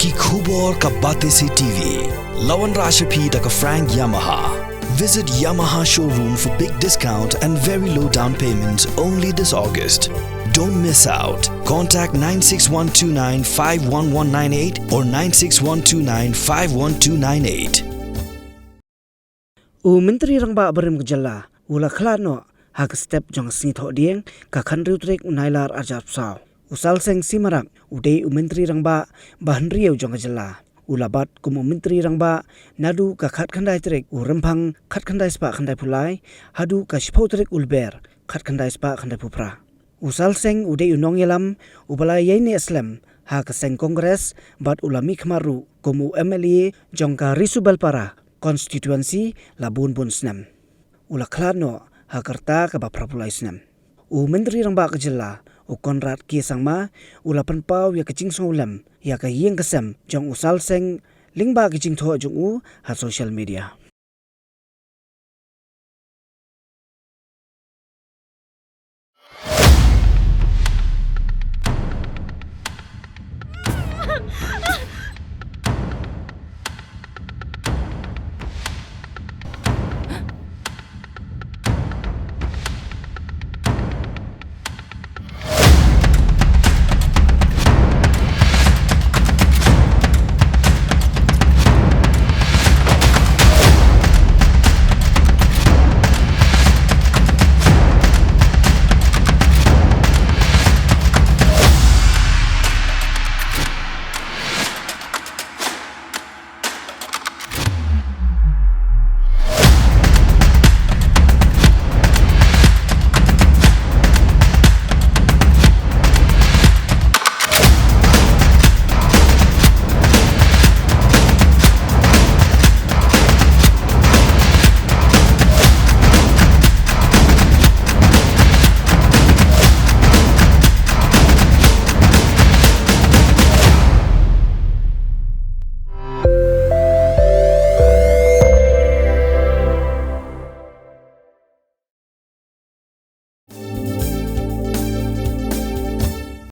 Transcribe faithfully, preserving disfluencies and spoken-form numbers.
Ki khubor ka Batesi T V. La wanrah sha phi da ka Frank Yamaha. Visit Yamaha showroom for big discount and very low down payment only this August. Don't miss out. Contact nine six one two nine five one one nine eight or nine six one two nine five one two nine eight. U Myntri Rangbah barim ka jylla u la khlad noh ha ka step jong ka sngi Thohdieng, ka khathynriew tarik u Nailar arhajar arphew saw. U Salseng Syiemmarak u dei u Myntri Rangbah bahynriew jong ka jylla. U la bat kum u Myntri Rangbah naduh ka khatkhyndai tarik u Rymphang khatkhyndai spah khyndaiphew lai haduh ka shiphew tarik u Lber khatkhyndai spah khyndaiphew phra. U Salseng u dei u nongïalam uba la ïaineh slem ha ka seng Congress bad u la mihkhmat ruh kum u M L A jong ka Ri Subelpara constituency la bun bun snem. U la khlad noh ha ka rta kaba phraphew lai snem. U Myntri Rangbah ka jylla u Conrad K Sangma u la pynpaw ïa ka jingsngewlem ïa ka ïing ka sem jong u Salseng lyngba ka jingthoh jong u ha social media.